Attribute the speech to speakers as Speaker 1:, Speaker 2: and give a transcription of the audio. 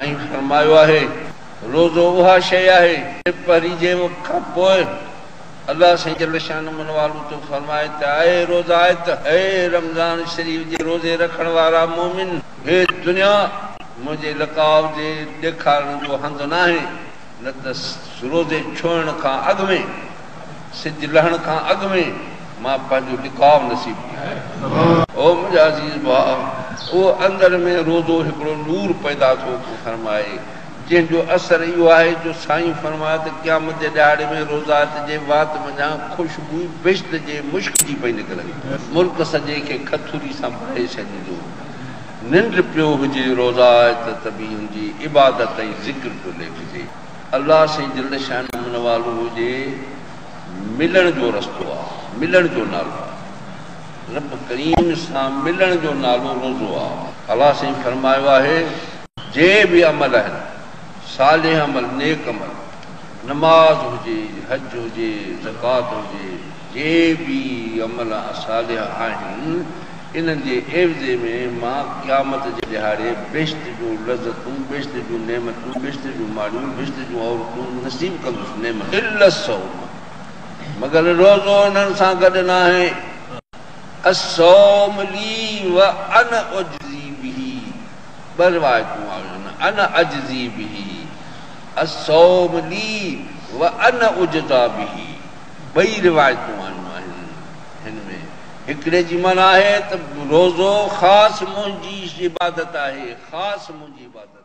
Speaker 1: سائين فرمايو آهي، روزو اها شيء آهي، ٽپهري جي وقت کان پوء الله سائين جل شانه منواله ٿو فرمائي ته اي روزائت، اي رمضان شريف جي روزي رکڻ وارا مؤمن! هي دنيا منهنجي لقاء جي ڏيکارڻ جو هنڌ ناهي، نه ته روزي ڇوڙڻ کان اڳ ۾، سج لهڻ کان اڳ ۾ مان پنهنجو لقاء نصيب ڪيان. او منهنجا عزيز ڀاء! اهو اندر ۾ روزو هڪڙو نور پيدا ٿو فرمائي، جنهن جو اثر اهو آهي جو سائين فرمايو ته قيامت جي ڏهاڙي ۾ روزائت جي وات منجهان خوشبوء بهشت جي مشڪ جي پئي نڪرندي. ملڪ سڄي کي کٿوري سان ڀري ڇڏيندو. ننڊ پيو هجي روزائت ته به هن جي عبادت ۽ ذڪر پيو ليکجي. الله سائين جل شانه منواله جي ملڻ جو رستو آ، ملڻ جو نالو آ. رب ڪريم سان ملڻ جو نالو روزو آ. الله سائين فرمايو آهي. جي به عمل آهن، صالح عمل، نيڪ عمل، نماز هجي، حج هجي، زڪوات هجي، جي به عمل صالح آهن، انهن جي عيوضي ۾ مان قيامت جي ڏهاڙي بهشت جون لذتون، بهشت جون نعمتون، بهشت جون ماڙيون، بهشت جون عورتون نصيب ڪندس، نعمتون. الا الصوم، مگر روزو انهن سان گڏ ناهي. الصوم لي وانا اجزي به، ٻه روايتون آيون آهن، انا اجزي به، الصوم لي وانا اجزي به، ٻئي روايتون آيون آهن هن ۾. هڪڙي جي معنيٰ آهي ته روزو خاص منهنجي عبادت آهي، خاص منهنجي عبادت.